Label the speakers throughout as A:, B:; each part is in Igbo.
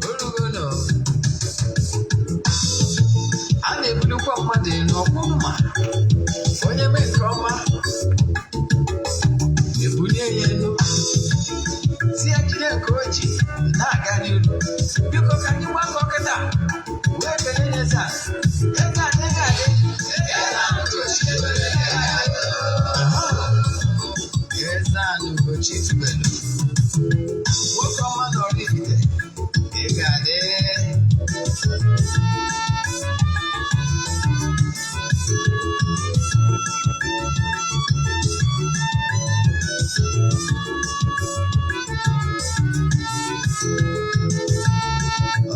A: Orugo a na-ebulikwa mmadụ elu ọkwụrụ ma onye mee nke ọma ebulie ya elu, si ya jide nke o ji na-aga n'iru. Biko, ka anyị gbakọ kịta wee kelee eze a. Eze a ị ga-adị. Eze a na Ugochi tubelu, nwoke ọma na Oraifite, ị ga-adị.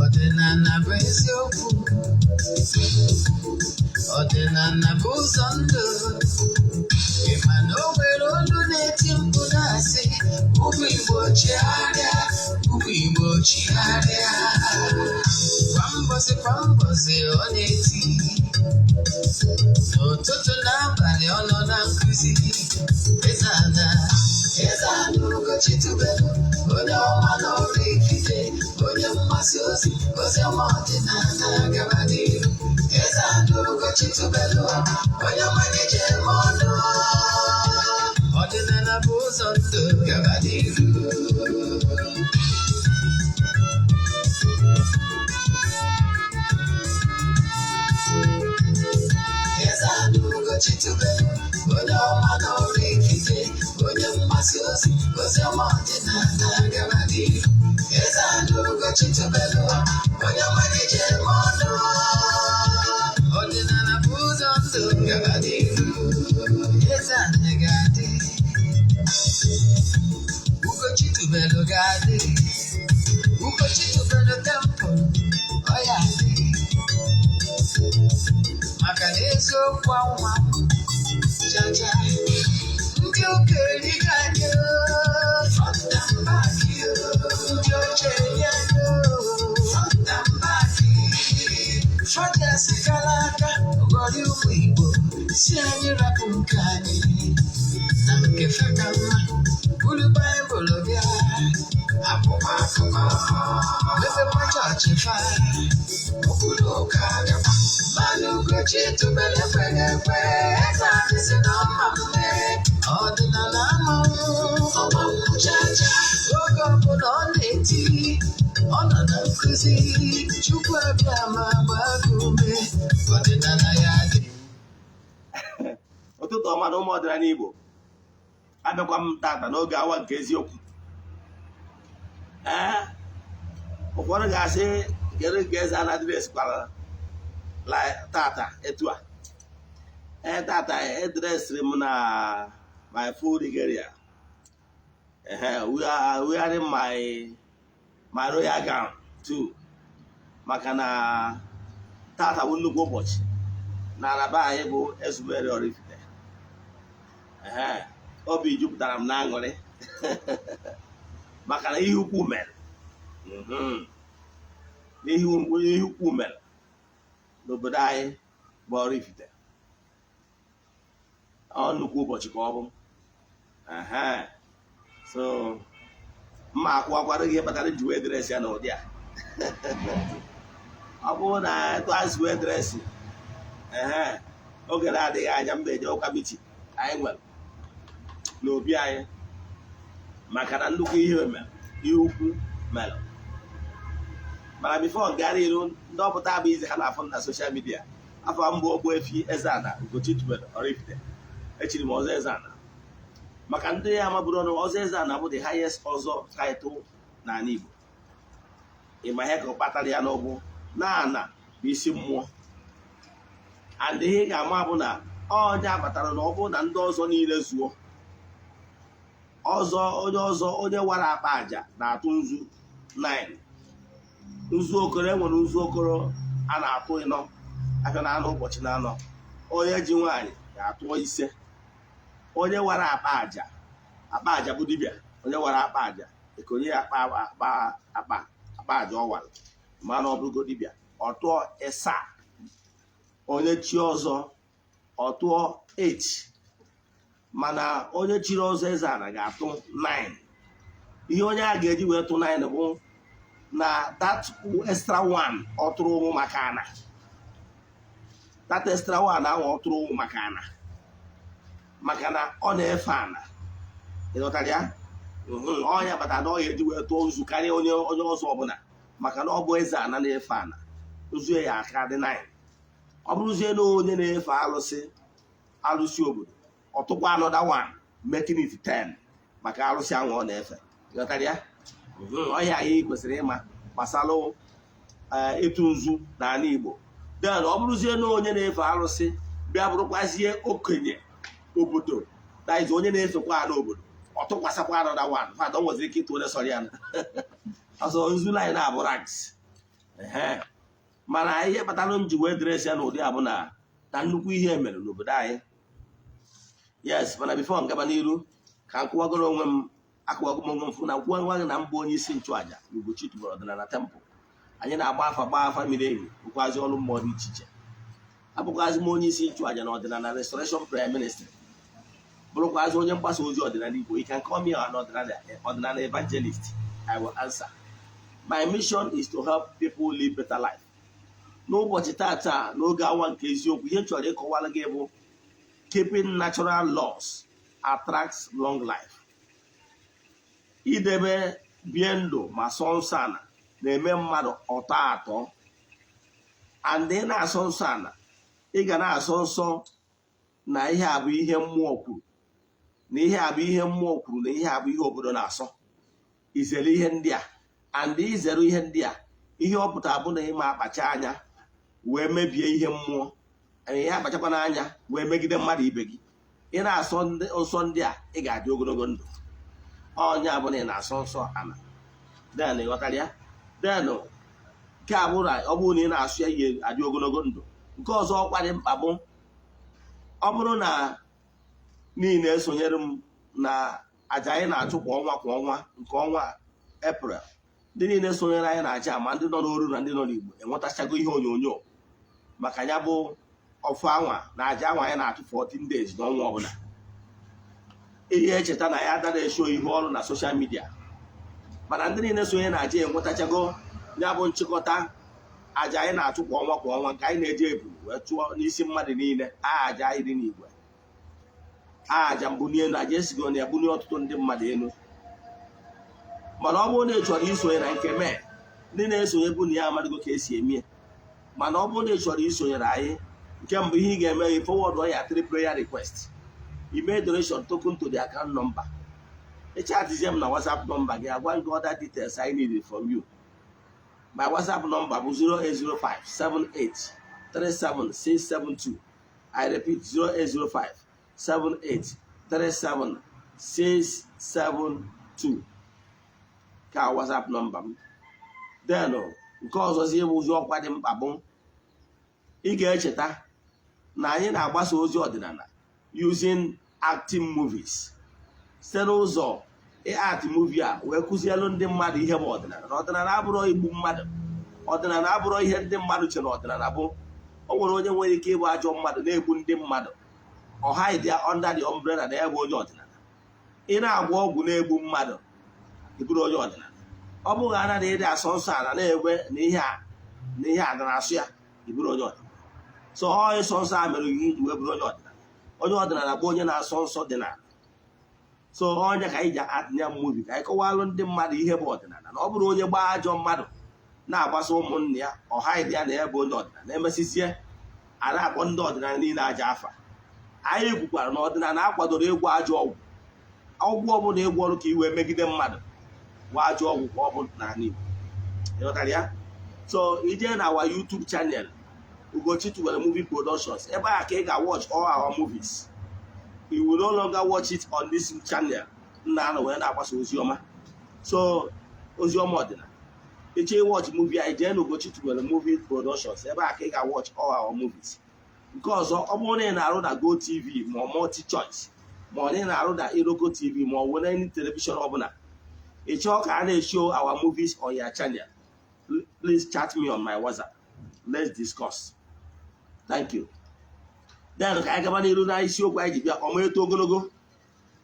A: Ọdịnala bụ eziokwu, ọdịnala bụ ụzọ ndụ. Ị ma na o nwere olu na-eti mkpu na-asị, "Ụmụ Igbo, chigharịa, ụmụ Igbo, chigharịa." Kwa mbọsị kwa mbọsị ọ na-eti, n'ụtụtụ n'abalị ọ nọ na nkụzi. Eze ana, Eze ana Ugochi tubelu, onye ọma na Oraifite, onye mgbasa ozi ozi ọma ọdịnala, gaba n'iru. Eze ana Ugochi tubelu, onye ọma na-eje eme ọnụ. Ọdịnala bụ ụzọ ndụ, gaba n'iru. Eze ana Ugochi tubelu, onye ọma na Oraifite, onye mgbasa ozi ozi ọma ọdịnala, gaba n'iru. Eze ana Ugochi tubelu, onye ọma na-eje eme ọnụ. Ọdịnala bụ ụzọ ndụ, gaba n'iru. Eze ana ga-adị, Ugochi tubelu ga-adị, Ugochi tubelu temple ọ ya adị, maka na eziokwu anwa chacha. Ndị ụka erigo anyị front and back, ndị oche eri anyị front and back. Fọdụ kara aka ghọrọ ụmụ Igbo, si anyị rapụ nke anyị na nke feka mma, buru Baịbụl bịa akwụkwọ akụkọ, mepekwa chọọchị fa okpuru ụka gakwa. Mana Ugochi tubelu ekweghị ekwe. Eze anyị si na ọma mme ọdịnala amanwụ ọmanwụ chacha. Oge ọbụla ọ na-eti, ọ nọ na nkụzi. Chukwu abịa ma gbaa gị ume, ọdịnala ya dị.
B: Ụtụtụ ọma na ụmụ ọdịnala Igbo. Abịakwa m tata n'oge awa nke eziokwu. Ee, ụfọdụ ga-asị, "Kedu nke eze ana dress kwara tata etu a?" Ee, tata edressịrị m na my full regalia. Ehe, we are wearing my royal gown too, maka na tata bụ nnukwu ụbọchị na araba anyị bụ Ezumeri Oraifite. Ehe, obi jupụtara m n'aṅụrị maka na ihe ukwu mere. Ihe ukwu mere n'obodo anyị bụ Oraifite. Ọ nnukwu ụbọchị ka ọ bụ. Ehe, so mma akwụwakwara gị ihe kpatara ji wee dress ya n'ụdị a. Ọ bụrụ na etu anyị si wee dress, ehe, oge na-adịghị anya mba eje ụka meeting anyị nwere n'obi anyị, maka na nnukwu ihe mere, ihe ukwu mere. Mana before gara iru, ndị ọpụta bụ izi ha na-afụ na social media, afọ mbụ Ogbuefi Eze-Ana Ugochi tubelu Oraifite, echiri m ọzọ Eze-Ana. Maka ndị ya mabụrụ ọnụ, ọzọ Eze-Ana bụ the highest ọzọ title n'ala Igbo. Ịma ihe ka ọ kpatara ya n'ụgbụ na ana bụ isi mmụọ, and ihe ị ga-ama bụ na ọnya kpatara na ọ bụrụ na ndị ọzọ niile zuo ọzọ, onye ọzọ, onye wara akpa aja na-atụ nzu 9, nzu okoro. Enwere nzu okoro a na-atụ ịnọ afịa na anọ ụbọchị na anọ. Onye ji nwaanyị ga-atụ 5. Onye wara akpa aja, akpa aja bụ dibịa, onye wara akpa aja ekonye ya akpa akpa akpa akpa aja ọ wara, mana ọ bụrụgo dibịa, ọ tụọ ịsaa. Onye chi ọzọ, ọ tụọ 8, mana onye chiri ọzọ Eze Ana ga-atụ 9. Ihe onye a ga-eji wee tụ 9 bụ na that extra one ọ tụrụ ụmụ maka ana, that extra one ahụ ọ tụrụ ụmụ maka ana, maka na ọ na-efe ana. Ịghọtara ya? Ọnya kpatara na ọ ga-eji wee tụọ nzu karịa onye ọzọ ọbụla, maka na ọ bụ eze ana na-efe ana, nzu ya aka dị 9. Ọ bụrụzie na onye na-efe alụsị, alụsị obodo, ọ tụkwa another one, making it 10, maka alụsị ahụ ọ na-efe. Ịghọtara ya? Ọhịa anyị kwesịrị ịma gbasara ịtụ nzu n'ala Igbo. Then ọ bụrụzie na onye na-efe alụsị bịa bụrụkwazie okenye obodo, that is, onye na-efekwa ala obodo, ọ tụkwasịkwa another one. Fada o nweziri ike ịtụ onye sọrọ ya ọzọ. Nzu line na-abụ ranks. Mana ihe kpatara m ji wee dress ya n'ụdị a bụ na nnukwu ihe mere n'obodo anyị. Yes, mana before ngaba n'iru, ka m kwụwagoro onwe m, akụwago m onwe m fụ na nkwuwa nwa gị na mbụ onye isi nchụaja na Ugochi tubelu ọdịnala temple. Anyị na-agba afa, gbaa afa miri emi, bụkwazi ọrụ mmụọ dị iche iche. Abụkwazi m onye isi nchụaja na Ọdịnala Restoration Prayer Ministry, bụrụkwazi onye mgbasa ozi ọdịnala Igbo. You can call me an ọdịnala evangelist, I will answer. My mission is to help people live better life. N'ụbọchị tata, n'oge awa nke eziokwu, ihe m chọrọ ịkọwara gị bụ keeping natural laws attracts long life. Idebe bie ndụ ma sọ nsọ ana na-eme mmadụ ọtọ atọ. And ị na-asọ nsọ ana, ị ga na-asọ nsọ na ihe a bụ ihe mmụọ kwuru, na ihe a bụ ihe mmụọ kwuru, na ihe a bụ ihe obodo na-asọ. Izere ihe ndị a, and izere ihe ndị a, ihe ọ pụtara bụ na ịma akpacha anya wee mebie ihe mmụọ, ihe akpachakwa n'anya wee megide mmadụ ibe gị. Ị na-asọ nsọ ndị a, ị ga-adị ogologo ndụ. Onye abụla ị na-asọ nsọ ana, then ịghọtara ya. Then nke a bụrụ ọ bụrụ na ị na-asụ ya, ihe adị ogologo ndụ. Nke ọzọ ọkwa dị mkpa bụ, ọ bụrụ na niile esonyere m na aja anyị na-achụ kwa ọnwa kwa ọnwa, nke ọnwa Eprel, ndị niile sonyere anyị na aja, ma ndị nọ n'oru na ndị nọ n'Igbo, enwetachago ihe onyonyo maka ya bụ ọfụ anwa na aja anwa anyị na-atụ 14 days n'ọnwa ọbụla. Ihe echeta na ya adara esho ihe ọrụ na social media, mana ndị niile sonye na aja enwetachago ya bụ nchịkọta aja anyị na-achụ kwa ọnwa kwa ọnwa, nke anyị na-eji ebu wee chụọ n'isi mmadụ niile. Aja anyị dị n'igwe, aja mbuli elu, aja esigo na ya bulie ọtụtụ ndị mmadụ elu. Mana ọ bụrụ na ị chọrọ isonye na nke mee, ndị na-esonye bụ na ya amadịgo ka esi eme. Mana ọ bụrụ na ị chọrọ isonyere anyị, nke mbụ ihe ị ga-eme, gị forward ya three prayer request, ime donation token to the account number, ịchatizie m na WhatsApp number gị, agwa gị other details I need from you. My WhatsApp number bụ 0805 7837672. I repeat, 0805 7837672 ka WhatsApp number m. Then nke ọzọzi bụ ụzọ ọkwa dị mkpa bụ, ị ga-echeta na anyị na-agbasa ozi ọdịnala using acting movies, site n'ụzọ art movie a wee kụzielu ndị mmadụ ihe bụ ọdịnala, na ọdịnala abụrọ igbu mmadụ, ọdịnala abụrọ ihe ndị mmadụ chere na ọdịnala bụ. O nwere onye nwere ike ịbụ ajọ mmadụ na-egbu ndị mmadụ, ọ hide under the umbrella na ya bụ onye ọdịnala. Ị na-agwọ ọgwụ na-egbu mmadụ, ị bụrụ onye ọdịnala. Ọ bụghị ana na ịdị asọ nsọ ala na-egwe na ihe a na ihe a na-asụ ya, ị bụrụ onye ọdịnala. So ọ ịsọ nsọ a mere gị iji wee bụrụ onye ọdịnala. Onye ọdịnala bụ onye na-asọ nsọ dị n'ala. So onye ka anyị ji atinye movie ka anyị kọwalụ ndị mmadụ ihe bụ ọdịnala, na ọ bụrụ onye gbaa ajọ mmadụ na-agbasa ụmụnne ya, ọha dị ya na ya bụ onye ọdịnala, na-emesisie a na-akpọ ndị ọdịnala niile aja afa. Anyị kwukwara na ọdịnala akwadoro ịgwọ ajọ ọgwụ. Ọgwụ ọbụla ịgwọ ọrụ ka i wee megide mmadụ gwa ajọ ọgwụ ka ọ bụ n'ala Igbo. Ịghọtara ya? So ije na our YouTube channel, Ugochi Tubelu Movie Productions, ebe a ka ị ga-watch all our movies. You will no longer watch it on this channel nna anọ wee na-agbasa ozi ọma. So ozi ọma ọdịnala, ịchọ watch movie anyị, jee na Ugochi Tubelu Movie Productions, ebe a ka ị ga-watch all our movies. Nke ọzọ, ọ bụrụ na ị na-arụ na GOtv ma ọ MultiChoice, ma ọ na ị na-arụ na Iroko TV, ma ọ bụ na any television ọbụla, ị chọọ ka a na-eshow our movies on your channel, please chat me on my WhatsApp, let's discuss. Thank you. Then ka anyị gaba n'iru na isiokwu anyị ji bịa, ọma eto ogologo,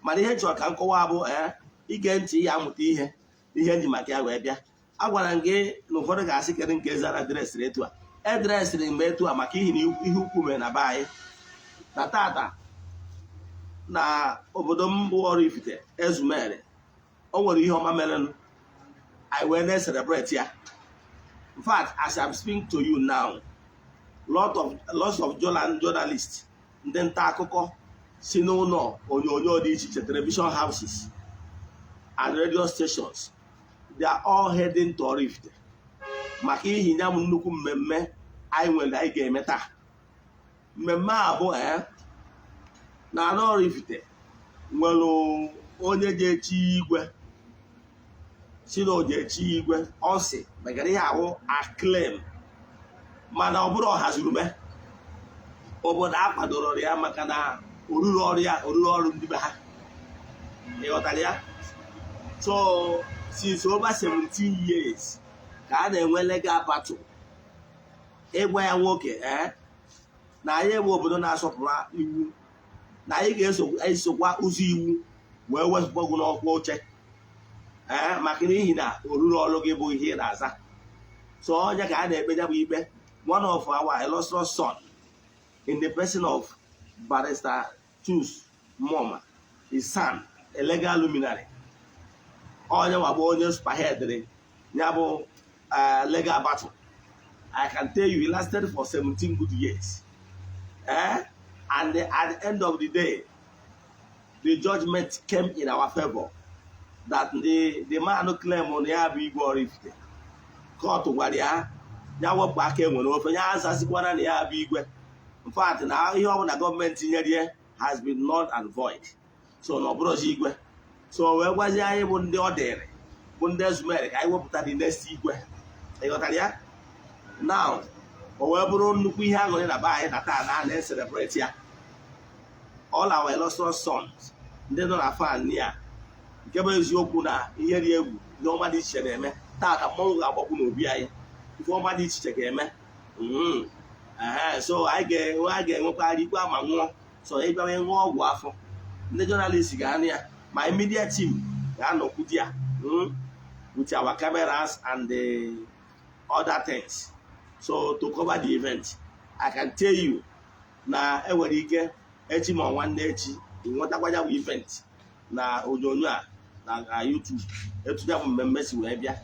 B: mana ihe chọrọ ka nkọwa bụ ee Ige ntị ya, amụta ihe ihe nji maka ya wee bịa. A gwara m gị na ụfọdụ ga-asị, "Kedu nke zara dresịrị etu a?" Edresịrị mgbe etu a maka ihi na ihe ukwu mere na be anyị na tata na obodo m bụ Oraifite Ezumere. O nwere ihe ọma merenụ, anyị wee na-celebrate ya. In fact, as I'm speaking to you now, lots of journalists, ndị nta akụkọ si n'ụlọ onyonyo dị iche iche, television houses and radio stations, they are all heading to Oraifite maka ihi ya bụ nnukwu mmemme anyị nwere, anyị ga-eme taa. Mmemme a bụ na ala Oraifite nwere onye ga-echi igwe, si na o ji echi igwe. Ọ sị megara ihe ahụ acclaim, mana ọ bụrụ ọhazuru mee obodo a kwadoro ya maka na oruru ọrụ ya, oruru ọrụ ndị be ha. Ịghọtara ya? So since over 17 years ka a na-enwe legal battle ịgwa ya nwoke na anyị bụ obodo na-asọpụrụ iwu, na anyị ga-esokwa ụzọ iwu wee wezụga gị n'ọkwa oche maka n'ihi na oruru ọrụ gị bụ ihe ị na-aza. So onye ka a na-ekpe ya bụ ikpe, one of our illustrious son in the person of Barrister Chus Moma, his son, a legal luminary, onye nwagbo onye spearheadịrị ya bụ legal battle. I can tell you it lasted for 17 good years, and at the end of the day, the judgment came in our favor that the man claim na ya bụ igwe Oraifite, court gwara ya ya wepụ aka enwe n'ofe, ya azazikwana na ya bụ igwe. In fact, na ihe ọbụla gọọmenti nyere ya has been null and void. So na ọ bụrụzi igwe. So wee gwazie anyị bụ ndị ọ dịrị, bụ ndị Ezumere, ka anyị wepụta the next igwe. Ịghọtara ya? Now, o wee bụrụ nnukwu ihe aṅụrị na be anyị na taa na a na-ecelebrate ya. All our illustrious sons ndị nọ na fan ya, nke bụ eziokwu na ihe dị egwu, ihe ọma dị iche na-eme taata. Mmọnwụ ga-agbakwu n'obi anyị, ife ọma dị iche iche ga-eme. So anyị ga-enwe, a ga-enwekwa ikpe ama nwụọ. So ịbịa wee ṅụọ ọgwụ afọ, ndị journalist ga-anụ ya, my media team ga-anọkwu di ya with our cameras and the other things, so to cover the event. I can tell you na enwere ike echi ma nwanne echi ịnwetakwa ya bụ event na onyonyo a na YouTube, etu ya bụ mmemme si wee bịa.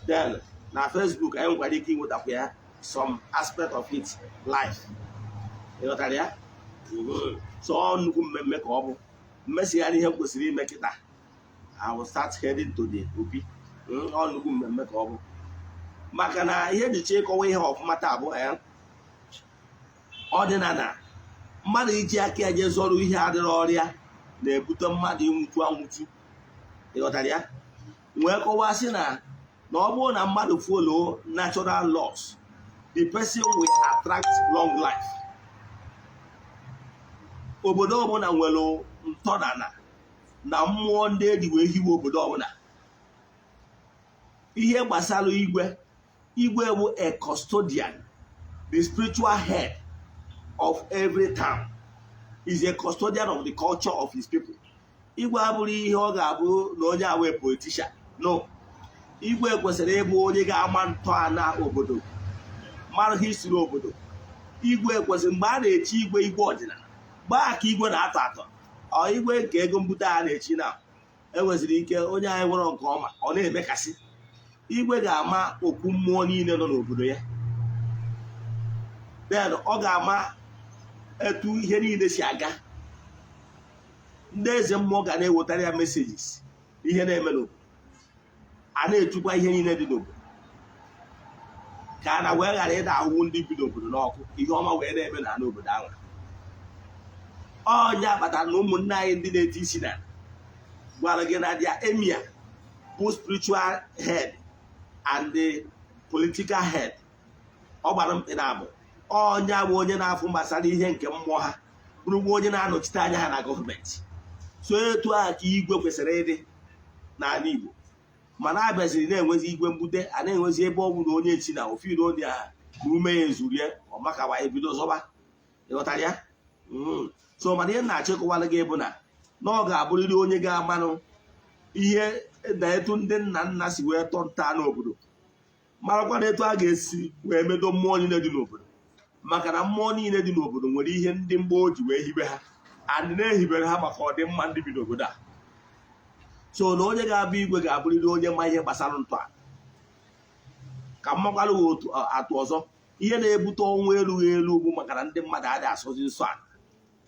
B: Then na Facebook anyị nwekwara ike ịnwetakwa ya, some aspect of it live. Ịghọtara ya? So ọ nnukwu mmemme ka ọ bụ. Mmesigharị ihe m kwesịrị ime kịta, I will start heading to the obi. Ọ nnukwu mmemme ka ọ bụ, maka na ihe ejiche ịkọwa ihe ọfụma taa bụ ọdịnala. Mmadụ iji aka ya jee zọrọ ihe adịrọ ọrịa na-ebute mmadụ ịnwụchu anwụchu. Ịghọtara ya? Wee kọwaa sị na ọ bụrụ na mmadụ follow natural laws, the person will attract long life. Obodo ọbụla nwere ntọala na mmụọ ndị eji wee hiwe obodo ọbụla. Ihe gbasara igwe, igwe bụ a custodian, the spiritual head of every town, is a custodian of the culture of his people. Igwe abụrụ ihe ọ ga-abụ na onye a wee politician, no. Igwe kwesịrị ịbụ onye ga-ama ntọala obodo, mara history obodo. Igwe kwesịrị, mgbe a na-echi igwe, igwe ọdịnala gbaa ka igwe na-atọ atọ. Ọ igwe nke ego mbute a na-echi na enweziri ike onye anyị nwere nke ọma ọ na-emekasị. Igwe ga-ama okwu mmụọ niile nọ n'obodo ya. Then ọ ga-ama etu ihe niile si aga. Ndị eze mmụọ ga na-ewetara ya messages, ihe na-eme n'obodo, a na-etukwa ihe niile dị n'obodo, ka a na wee ghara ịda ahụhụ ndị bi n'obodo n'ọkụ, ihe ọma wee na-eme na n'obodo ahụ. Ọnya kpatara na ụmụnne anyị ndị na-eti isi na gwara gị na their emir bụ spiritual head and the political head. Ọ gbara mkpị na abụ ọnya bụ onye na-afụ gbasara ihe nke mmụọ ha, bụrụkwa onye na-anọchite anya ha na gọọmenti. So etu a ka igwe kwesịrị ịdị n'ala Igbo, mana abịaziri na-enwezi igwe mbute, a na-enwezi ebe ọ bụ na onye chi na ofiro onye a na ume ya ezurie ọmakawa ebido zọba. Ịghọtara ya? So mana ihe na-achọ ịkọwara gị bụ na ọ ga-abụrịrị onye ga-amanụ Ihe na etu ndị nna nna si wee tọọ nta n'obodo, marakwa na etu a ga-esi wee medo mmụọ niile dị n'obodo, maka na mmụọ niile dị n'obodo nwere ihe ndị mgboo ji wee hibe ha and na-ehibere ha maka ọdịmma ndị bi n'obodo a. So na onye ga-abụ igwe ga-abụrịrị onye ma ihe gbasara ntọala. Ka mmakwara otu atụ ọzọ, ihe na-ebute ọnwụ erughị elu bụ maka na ndị mmadụ adịghị asọzi nsọ ala,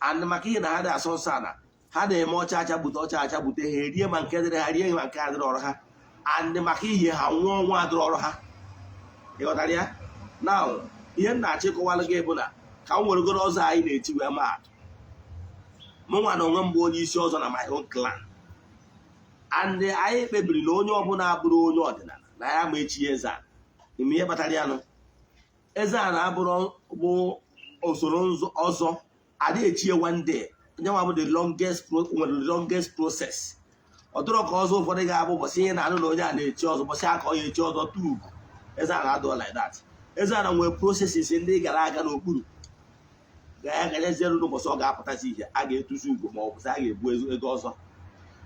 B: and maka ihe na ha adịghị asọ nsọ ala, ha na-eme ọcha acha bute, ọcha acha bute, ha erie ma nke dịrị ha, rie ma nke adịrị ọrụ ha, and maka ihe ha nwụọ ọnwụ adịrị ọrụ ha. Ịghọtara ya? Na ihe m na-achọ ịkọwalụ gị bụ na ka m weregoro ọzọ anyị na-eti wee maa atụ. Mụ nwa na onwe m bụ onye isi ọzọ na my own clan, and anyị kpebiri na onye ọbụla abụrụ onye ọdịnala na ya ma echi eze a. Ime ihe kpatara ya nụ, eze a na-abụrụ bụ usoro ọzọ adịghị echi ya one day. Onye nwa bụ the longest nwere the longest process. Ọ dịrọ ka ọzọ ụfọdụ ga-abụ ụbọchị ihe na-anụ na onye a na-echi ọzọ, ụbọchị aka ọ ya echi ọzọ tupu eze a na-adụ like that. Eze a na nwere processes ndị gara aga n'okpuru ga-agajeziere n'ụbọchị ọ ga-apụtazi ihe a ga-etuzi ugwo ma ọ bụ sị a ga-ebu ego ọzọ.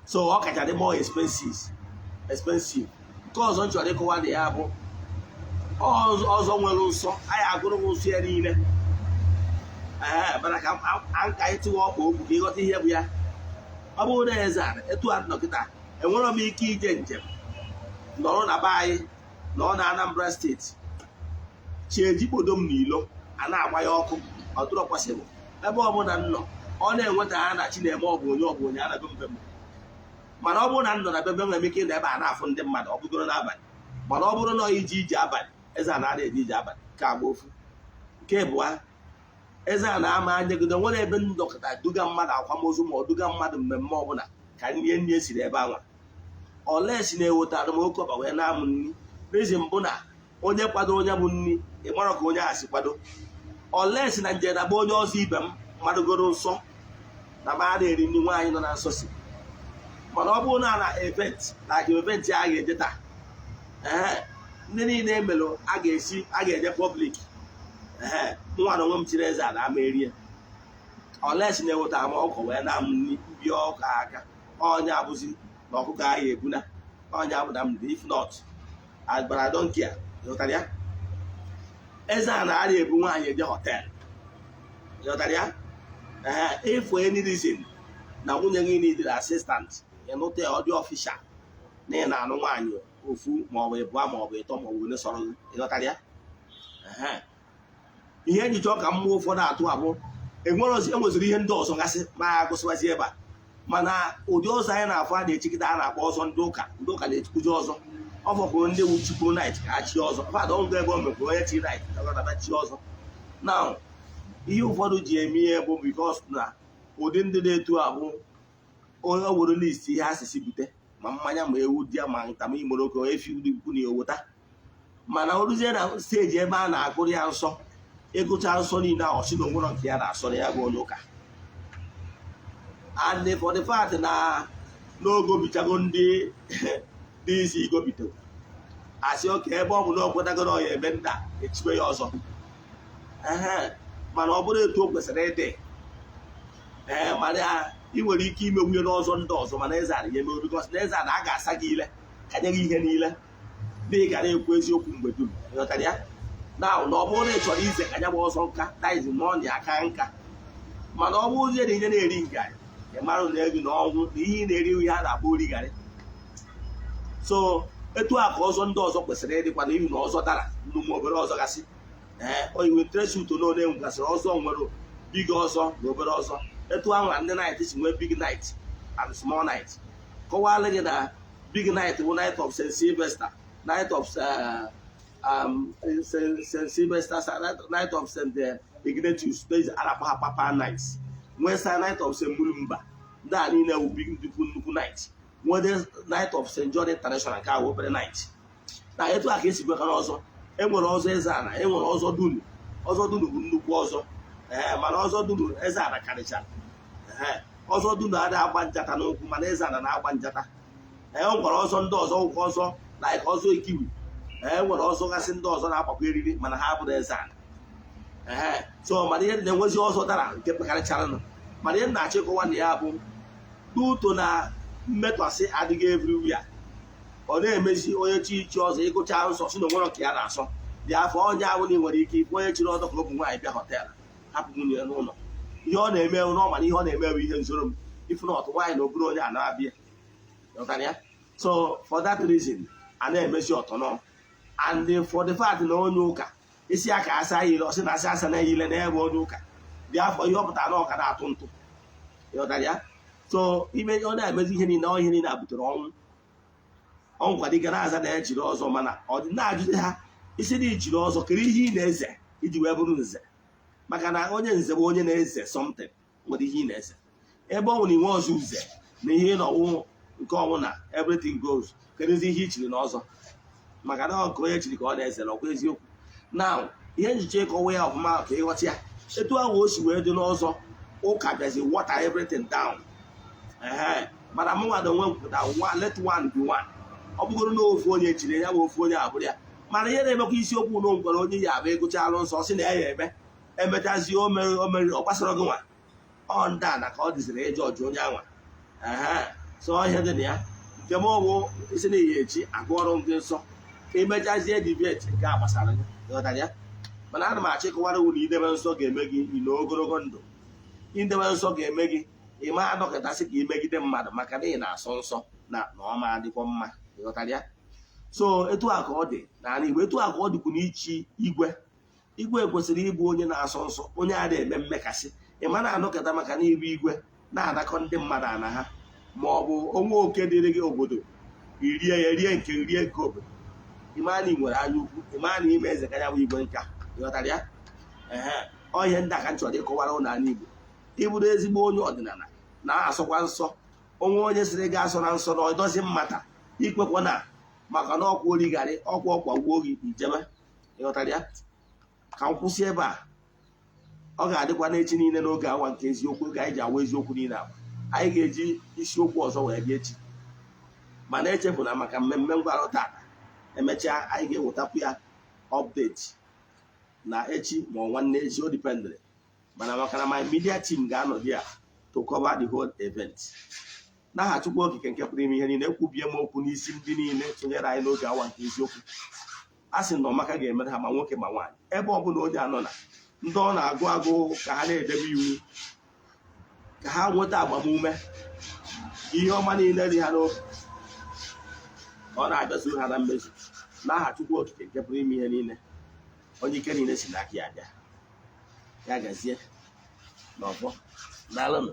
B: So ọ kacha dị more expensive. Nke ọzọ m chọrọ ịkọwa na ya bụ ọzọ nwere nsọ anyị agụrụ m nsọ ya niile. Ee, mana ka nka ịtụwa ọkpa okwu ka ịghọta ihe bụ ya. Ọ bụrụ na eze a etu a nọkịta, enwere m ike ije njem nọrọ na be anyị nọ na Anambra Steeti, chi ejikpodo m n'ilo a na-agba ya ọkụ. Ọ dụrọ kwasịrị ebe ọ bụla m nọ, ọ na-enweta ha na chi na-eme. Ọ bụ onye, ọ bụ onye anago mbe m. Mana ọ bụrụ na m nọ na bebe, nwere m ike ịnọ ebe a na-afụ ndị mmadụ, ọ bụgoro n'abalị. Mana ọ bụrụ na ọ ije ije abalị, eze a na-ada eje ije abalị. Nke agba ofu. Nke abụọ, eze a na-ama anyegide nwere ebe ndọkọta duga mmadụ akwamozu ma ọ duga mmadụ mmemme ọbụla ka nri nri esiri ebe anwa olesi na-ewetara m oke ọkpa wee na-amụ nri. Reason bụ na onye kwado onye bụ nri, ị mara ka onye a si kwado olesi na nje na be onye ọzọ ibe m madụgoro nsọ na ma a na-eri nri nwaanyị nọ na nsọ si. Mana ọ bụrụ na na event, like event a ga-eje taa, ee, ndị niile emelụ a ga-esi a ga-eje public, ee, nwa na onwe m chiri eze a na-ama erie olesi na-eweta m ọkụ wee na-amụ nri mbịa ọka aka ọnya abụzi na ọkụkọ ahụ ebuna ọnya abụ na m. If not, but I don't care. Ịghọtara ya? Eze a na-arịa ebu nwaanyị eje hotel. Ịghọtara ya? Ee, if for any reason na nwunye gị needed assistant, ịnụta ya, ọ dị official na ị na-anụ nwaanyị ofu maọbụ ịbụa maọbụ ịtọ maọbụ ole sọrọ gị. Ịghọtara ya? Ehe. Ihe njicha ọka mmụọ ụfọdụ atụ abụ enweziri ihe ndị ọzọ gasị ma agụsịwazi ebe a. Mana ụdị ọzọ anyị na-afụ a na-echikịta a na-akpọ ọzọ ndị ụka, ndị ụka na-echikwuzi ọzọ. Ọ fọkwuru ndị wu chikwuru knight ka ha chi ọzọ. Fada ọngụ ebe o mekwuru onye chi knight ka chi ọzọ. Na ihe ụfọdụ ji eme ihe bụ because na ụdị ndị na-etu abụ onye were list ihe asịsị bute, ma mmanya ma ewu dị ya ma ntam imoroko efi dị ukwu na eweta. Mana o ruzie na stage ebe a na-agụrụ ya nsọ, ịgụcha nsọ niile ahụ, ọsị na onwere nke ya na-asọ na ya bụ onye ụka. And for the fact na n'ogo bichago ndị dị isi igobito asị oke ebe ọ bụ na o kwetagoro ya eme nda echiwe ya ọzọ. Ehe, mana ọ bụrụ etu o kwesịrị ịdị. Ee, mana ị nwere ike ime nwunye n'ọzọ ndị ọzọ, mana eze ala ya emewe because na eze ala a ga-asa gị ile ka nye gị ihe niile dị ị ga na-ekwu eziokwu mgbe dum. Ịghọtara ya? Na ọ bụrụ na ị chọrọ ize ka ya bụ ọzọ nka daizi nọ aka nka, mana ọ bụrụzie na ihe na-eri ngarị, ị mara na ego na ọnwụ na ihe ị na-eri ihe a na-akpọ origarị. So etu a ka ọzọ ndị ọzọ kwesịrị ịdịkwa na ihu na ọzọ dara nnukwu obere ọzọ gasị. Ee, oyiwe tresi uto na ole nwegasịrị ọzọ nwere big ọzọ na obere ọzọ. Etu ahụ ndị knight si nwee big knight and small knight. Kọwalụ gị na big knight bụ Knight of St. Sylvester, Knight of St. Sylvester, Knight of St. Ignatius, these a na-akpọ ha Papa Knights. Nwee sa Knight of St. Mulumba. Ndị a niile wụ big, nnukwu nnukwu knight. Nwee Knight of St. John International, nke a wụ obere knight. Na etu a ka esi gwekọrọ ọzọ. Enwere ọzọ eze ana, enwere ọzọ dunu. Ọzọ dunu bụ nnukwu ọzọ. Ee, mana ọzọ dunu eze ana karịchara. Ee, ọzọ dunu adịghị agba njata n'ụkwụ, mana eze ana na-agba njata. Ee, o nwere ọzọ ndị ọzọ ụkwụ ọzọ like ọzọ ikiwi. Ee, nwere ọzọ gasị ndị ọzọ na-agbakọ eriri, mana ha abụrụ eze ana. Ee, so mana ihe na-enwezi ọzọ dara nke pekarịchara nụ. Mana ihe m na-achọ ịkọwa na ya bụ n'uto na Mmetọsị adịghị everywhere. Ọ na-emezi onye chi ichi ọzọ, ịgụcha nsọ, si na onwere nke ya na-asọ dị afọ onye ahụ na ị nwere ike ikwu onye chiri ọzọ ka ọ bụ nwaanyị bịa hotel, hapụ nwunye ya n'ụlọ. Ihe ọ na-eme n'ọma na ihe ọ na-eme bụ ihe nzoro m ifu na ọtụ nwaanyị na oburu onye a na-abịa. Ghọtara ya? So for that reason, a na-emezi ọtọnọ, and for the fact na onye ụka isi aka asa yile, ọsị na asị asa na eyile n'ebe onye ụka dị afọ, ihe ọ pụtara na ọka na-atụ ntụ. Ghọtara ya? So ime ọ na-emezi ihe niile, ọ ihe niile a butere ọnwụ. Ọnwụ kwado ike na-aza na ya jiri ọzọ, mana ọ dị na-ajụzi ha isi na ijiri ọzọ, kedu ihe ị na-eze iji wee bụrụ nze? Maka na onye nze bụ onye na-eze something, nwere ihe ị na-eze. Ebe ọ nwere inwe ọzọ uze na ihe nọwụ nke ọnwụ na everything goes, kedụzi ihe i chiri n'ọzọ? Maka na ọ nke onye chiri ka ọ na-eze na ọkwa eziokwu. Now, ihe njicha ịkọwa ya ọfụma ka ịghọta ya etu ahụ o si wee dị n'ọzọ. Ụka bịazi water everything down. Ehe, mana mụ nwa na onwe m pụta one, let one be one. Ọ bụgoro na ofu onye chiri ya bụ ofu onye abụrụ ya, mana ihe na-emekwa isiokwu na nkwere onye ya abụ ịgụcha alụ nsọ, sị na ya ya eme emechazie o meriri, o meriri, ọ gbasara gị nwa. Ọ ndị a na ka ọ dịziri ịjọ ọjụ onye anwa. Ehe, so ihe dị na ya nke m ọwụ isi na ihe echi agụọrọ m gị nsọ, imechazie debate nke a gbasara gị. Ịghọtara ya? Mana ana m achọ ịkọwara unu, idebe nsọ ga-eme gị ị ogologo ndụ. Idebe nsọ ga-eme gị ị ma anọkọtasị ka imegide mmadụ, maka na ị na-asọ nsọ na na ọma adịkwa mma. Ịghọtara ya? So etu a ka ọ dị n'ala Igbo, etu a ka ọ dịkwu n'ichi igwe. Igwe kwesịrị ịbụ onye na-asọ nsọ, onye a na-eme mmekasị. Ị ma na-anọkọta maka na ịbụ igwe na-anakọ ndị mmadụ ana ha, ma ọ bụ onwe oke dịrị gị obodo irie ya, rie nke rie nke obodo. Ịma na ị nwere anya ukwu, ịma na ime eze ka ya bụ igwe nka. Ịghọtara ya? Ehe, ọ ihe ndị a ka m chọrọ ịkọwara ụnụ. Ala Igbo, ịbụrụ ezigbo onye ọdịnala na-asọkwa nsọ, onwe onye sịrị gị asọ na nsọ na ọ dozi mmata ikwekwa na maka na ọkwa origharị ọkwa ọkwa gbuo gị ijebe. Ịghọtara ya? Ka m kwụsị ebe a. Ọ ga-adịkwa n'echi niile n'oge awa nke eziokwu, oge anyị ji awa eziokwu niile agba. Anyị ga-eji isiokwu ọzọ wee bịa echi, mana echefuna maka mmemme ngwarụ tata. Emechaa, anyị ga-ewetakwu ya update na echi ma ọ nwanne echi, o dependịrị, mana maka na my media team ga-anọ there to cover the whole event. N'aha Chukwu Okike nke pụrụ ime ihe niile, ekwubie m okwu n'isi ndị niile tụnyere anyị n'oge awa nke eziokwu. A sị na ọmaka ga-emere ha, ma nwoke ma nwaanyị, ebe ọ bụla onye anọ na ndị ọ na-agụ agụ, ka ha na-edebe iwu, ka ha nweta agbamume. Ihe ọma niile dị ha n'obi, ka ọ na-abịazuru ha na mmezu, n'aha Chukwu Okike nke pụrụ ime ihe niile, onye ike niile si n'aka ya bịa. Ya gazie n'ọfọ. Daalụnụ.